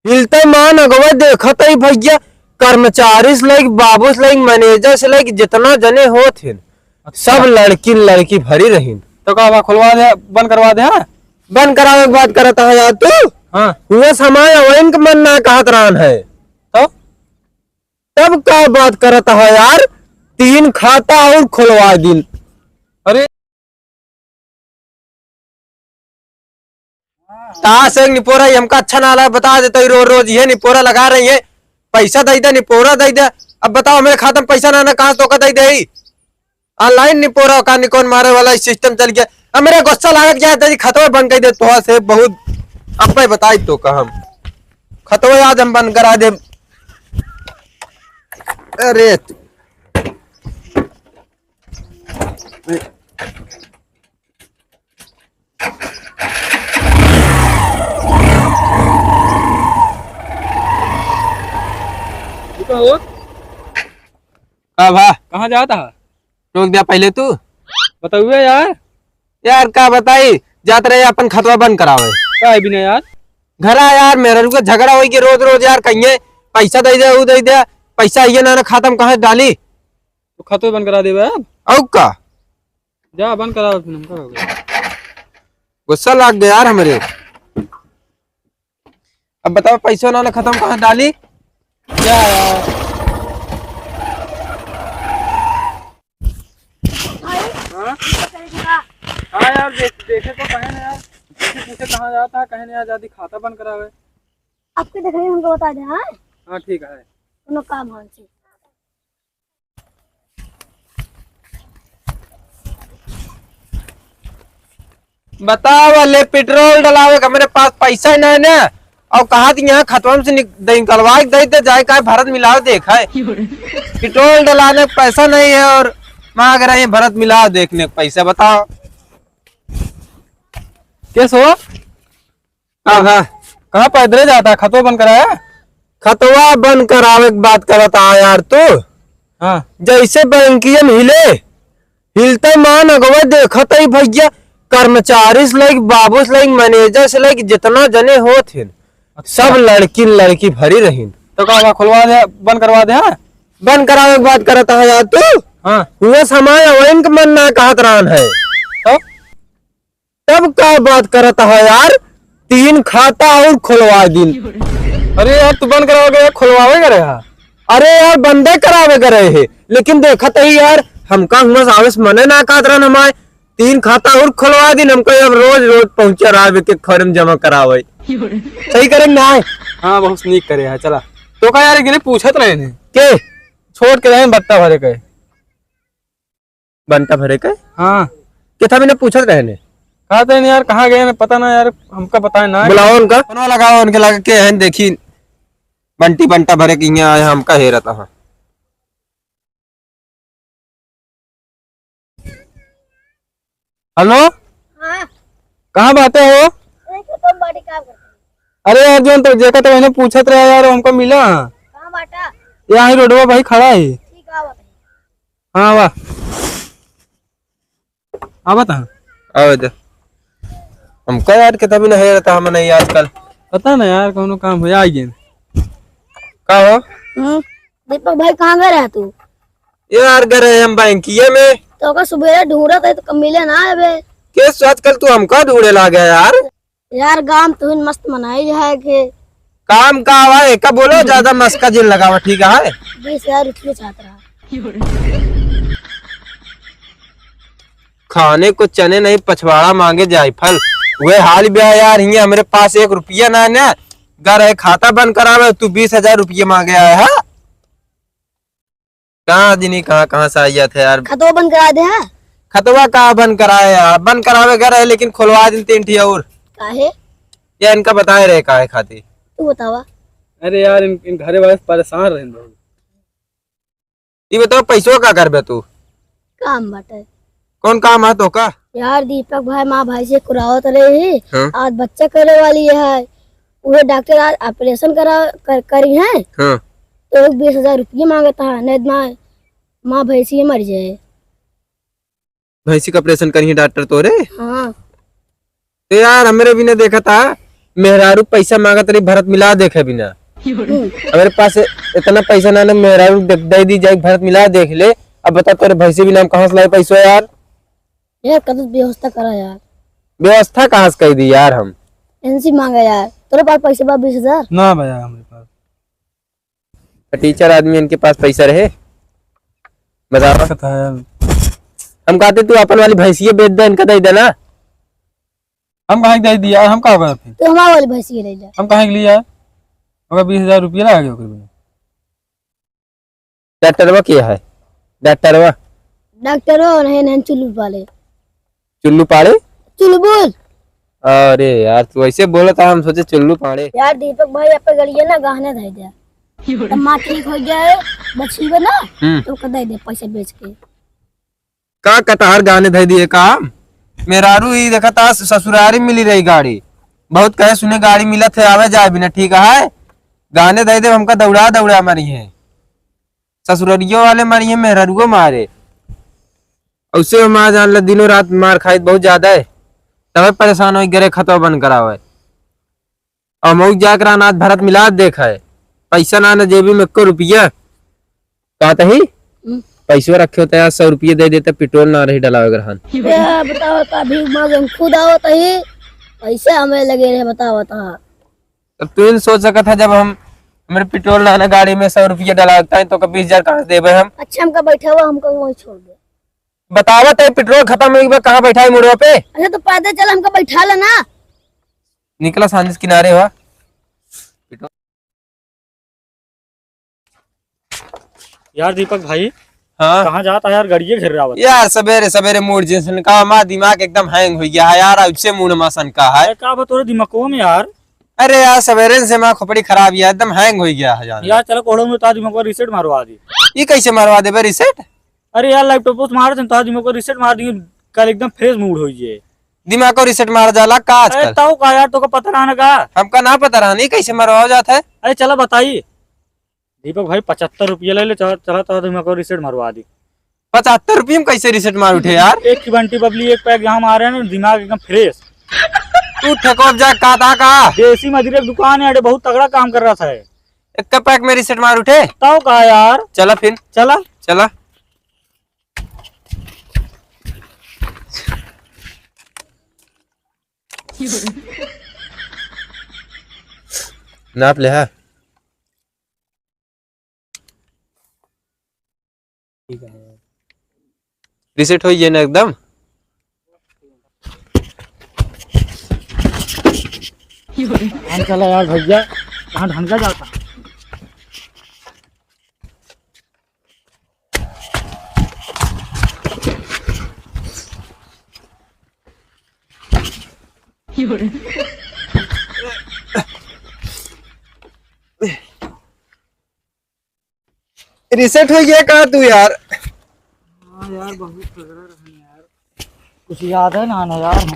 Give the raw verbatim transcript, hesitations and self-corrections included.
हिलते मान अगवा देखत ही भैया, कर्मचारी से लइके, बाबू से लइके, मैनेजर से लइके, जितना जने होत हिन, अच्छा। सब लड़की लड़की भरी रहिन। तो का बा, खुलवा दे, बंद करवा दे, हाँ? बंद करावे के बात करत है यार तू? हाँ। हुआ समय वहीं के मन ना कहत रहन है। तो? तब का बात करत है यार? तीन खाता और खुलवा दिन। अरे। तास एक निपोरा, ये हमका अच्छा ना लगा, बता देता ही, रोज रोज ये निपोरा लगा रही है, पैसा दे दे, निपोरा दे दे। अब बताओ, हमरे खाता में पैसा ना, ना कहाँ से तोका दे दे? ऑनलाइन निपोरा का निकोन मारे वाला सिस्टम चल गया। अब मेरा गुस्सा लागत क्या है, तेरी खतवा बंद कर दे, तो से बहुत अब मैं बताई तो का हम खतवा याद हम बंद करा दे। अरे रुका हो। का भा? कहाँ जाता है? रोक दिया पहले तू। बताइए यार। यार का बताई, जात रहे अपन खतवा बंद करावे। का है बिना यार? घरा यार, मेहरारू के झगड़ा होई के रोज रोज यार कहिए, "पैसा दे दे, ऊ दे दे, पैसा ये ना, ना खाता में कहाँ डाली?" तो खतवा बंद करा देबे अब। औ का? जा बंद करा, फिर हमका हो गया। गुस्सा लाग गया यार हमरे। अब बताओ, पैसो ना, ना खतम कहाँ डाली? क्या यार? भाई, हाँ? क्या करेगा? हाँ यार, देख, देखे तो कहे ना यार, देखे पूछे कहाँ जाता है, कहे ना यार, जाती खाता बंद करावे। आपके देख रहे हैं, हमको बता दे, हाँ? हाँ, ठीक है। कोनो काम हो जी। बताओ, ले पेट्रोल डलावे के हमरे पास पैसा ही नहीं ना, और कहा थी यहाँ खतवा में से निक-, दे निकलवा के दे दे, जाए काहे भरत मिलाव देख है। पेट्रोल डलाने का पैसा नहीं है और मांग रहे हैं भरत मिलाव देखने का पैसा, बताओ। कैसे हो? हाँ, हाँ। कहाँ पैदले जाता है? खतवा बंद कराया? खतवा बंद करावे के बात करत आ यार तू। हाँ। जैसे बैंकिया में हिले, हिलते मान अगवा देखत ही भैया, कर्मचारी से लइके, बाबू से लइके, मैनेजर से लइके, जितना जने होत हिन, अच्छा। सब लड़की लड़की भरी रहिन। तो का बा, खुलवा दे, बंद करवा दे, हाँ? बंद करावे के बात करत आ यार तू। हाँ। हुआ समय वहीं के मन ना कहत रहन है। तो? तब का बात करत है यार, तीन खाता और खुलवा दिन। अरे यार, तू बंद करावे गए, खुलवावे करे हा? अरे यार, बंदे करावे करे है, लेकिन देखत ही यार, हमका हुआ से आवे से मने ना कहत रहन हमारे, तीन खाता और खुलवा दिन, हमका अब रोज रोज पहुँचे रहा एक एक फॉर्म जमा करावे। सही करे ना है? हाँ, बहुत नीक करे है, चला। तो का यार, एक जने पूछत रहे ने। के? छोट के रहे बट्टा भरे के। बंटा भरे के? हाँ। के था मैंने पूछत रहे ने। कहा थे यार, कहाँ गए ने, पता ना यार, हमका पता है ना। बुलाओ उनका। फोनवा लगाओ उनके लगे के हैं, देखी बंटी बंटा भरे के यहाँ आए, हमका हेरत हा। हेलो? हाँ। कहाँ बाटे हो? अरे, खेतों में बाटी काम करते हैं। अरे यार, जोन तो जेका तो मैंने पूछत रहे यार, हमका मिला। कहाँ बाटा? यहाँ ही रोडवा भाई खड़ा है। ठीक है, बताइए। हाँ, वाह। आवत है। आवे दे। हमका यार कितना भी नहीं रहता, हम नहीं आजकल। पता ना यार, कौनो काम हो, आ गए। का हो? हम्म, दीपक भाई, कहाँ गए रहे तू? यार, गए रहे हम बैंकिया में। तो का सुबेरे ढूंढत है, तो कब मिले ना अबे? के आजकल तू हमका ढूंढे लागे यार? यार, गाम तो हिन मस्त मनाई जाए के। काम का आवा है? का बोलो, ज्यादा मस्का जिन लगावा, ठीक है? बीस हजार रुपये चाहत रहा। खाने को चने नहीं, पछवाड़ा मांगे जायफल। वह हाल भी है यार, हिये हमरे पास एक रुपया ना है ना। घर है, खाता बंद करावे, तू बीस हजार रुपये मांगे आए है। कहाँ जिनी, कहाँ, कहाँ से आइया थे यार? खतवा बंद करा दे, हाँ? खतवा का बंद कराए यार? बंद करावे घर है, लेकिन खुलवा दिन तीन ठी और। काहे? या इनका बताए रहे काहे खातिर? तू बतावा। अरे यार, इन, इन घरे वाले से परेशान रहे बहुत। ये बताओ, पैसवा का करबे तू? काम बाटे। कौन काम है तो का? यार, दीपक भाई, माँ भाई से कुरावत रहे ही। हाँ। आज बच्चा करे वाली है, उहे डॉक्टर आज ऑपरेशन करा, कर, करी है। हाँ। तो एक बीस हजार रुपये मांगता है, नहीं तो माँ, माँ भैंसी मर जाए। भैंसी का ऑपरेशन करी है डॉक्टर तोरे? हाँ। तो यार, हमरे भी ने देखा था, मेहरारू पैसा माँगत रही, भरत मिला देखे बिना। हम्म। हमरे पास इतना पैसा ना, ना मेहरारू दे, दे दी जाए, भरत मिला देख ले। अब बता, तोरे भैंसी बिना हम कहाँ से लाए पैसा यार? यार, कतौ व्यवस्था करा यार। व्यवस्था कहाँ से कर दी यार हम? एनसी माँगा यार। तोरे पास पैसे बा बीस हजार? ना भैया, हमरे पास। टीचर आदमी इनके पास पैसा रहे? बतावा। पता है। हम कहते तू अपन वाली भैंसिये बेच दे, इनका दे देना। हम कहाँ दे दिया, हम का करब फिर? तू हमार वाली भैंसिये ले जा। हम कहाँ के लिए आए? मगर बीस हजार रुपया लगा गया ओकर बिना। डॉक्टरवा के है? डॉक्टरवा? डॉक्टरवा नहीं, नहीं, चुलबुल पाड़े। चुल्लू पाड़े? चुलबुल। अरे यार, तू ऐसे बोला था, हम सोचे चुल्लू पाड़े। यार दीपक भाई, आप गड़िया ना गहने धइ दे। तब माँ ठीक हो जाए, बछीबे ना, हम्म। तो ओके दे दे पैसा बेच के। का कटहर गहने धइ दिए का? मेहरारू ही देखा था, ससुरारी मिली रही गाड़ी। बहुत कहे सुने गाड़ी मिलत है, आवे जाए बिना, ठीक है? गहने धइ दे, हमका दौड़ा दौड़ा मारी है। ससुररियो वाले मारी है, मेहरारुओ मारे। औसे हम आज जान ले, दिनों रात मार खाइत बहुत ज्यादा है, तबे परेशान होई, गरे खतवा बंद करावे। और मऊ जाके रहना, आज भरत मिला देख है, पैसा ना, ना जेबी में एको रुपया। कहत ही, हम्म। पैसवा रखे होते, आज सौ रुपये दे देते, पेट्रोल ना रही डलावे के रहन। ए, बताओ, का भीख मांगे हम खुद आवत ही, पैसा हमें लगे रहे, बताओ, बताओ। तब तू इन सोच सकत है, जब हम, हमरे पेट्रोल ना, ना गाड़ी में सौ रुपये डलावता है, तो का बीस हजार कहाँ से देबे हम? अच्छा, हमका बैठावा, हमका वहीं छोड़ दे। बतावत है, पेट्रोल खत्म हो गया, कहाँ बैठा है मुड़वा पे? अच्छा, तो पैदल चल, हमका बैठा लेना। निकला सांझ किनारे हुआ। यार दीपक भाई, हाँ। कहाँ जाता है यार, गड़िये घेर रहा होता। यार सवेरे सवेरे मूड जिन सनका, हमारा दिमाग एकदम हैंग हो गया है यार, अब से मूड मा सनका है। अरे का बा तोरे दिमागो में यार? अरे यार सवेरे से हमारा खोपड़ी खराब है, एकदम हैंग हो गया है यार। यार चलो कोहड़ो में तार दिमाग पर रीसेट मारवा दी। ये कैसे मारवा देबे रीसेट? अरे यार लैपटॉप पर मार देन, तार दिमाग पर रीसेट मार दी, कल एकदम फ्रेश मूड हो जाए। दिमाग को रीसेट मारा जाला का अरे आजकल? ताऊ का यार, तोका पता रहा ना का? हमका ना पता रहा, नहीं कैसे मरवाओ जात है? अरे चला बताई। दीपक भाई, पचहत्तर रुपया ले ले, चला, चला तो दिमाग को रीसेट मरवा दी। पचहत्तर रुपये में कैसे रीसेट मार उठे यार? एक की बंटी बबली, एक पैक यहाँ मारे ना, दिमाग एकदम फ्रेश। तू ठेकोब जा, का था का? देसी मदिरे की दुकान है, अरे बहुत तगड़ा काम कर रहा था। एक पैक में रीसेट मार उठे। ताऊ का यार? चला फिर। चला। चला। नाप ले, हाँ। रीसेट होई गया ना एकदम। हम चला यार भैया, कहाँ ढंगा जाता। रीसेट हो गया का तू यार? हाँ यार, बहुत तगड़ा रहा यार। कुछ याद है ना, ना यार, हम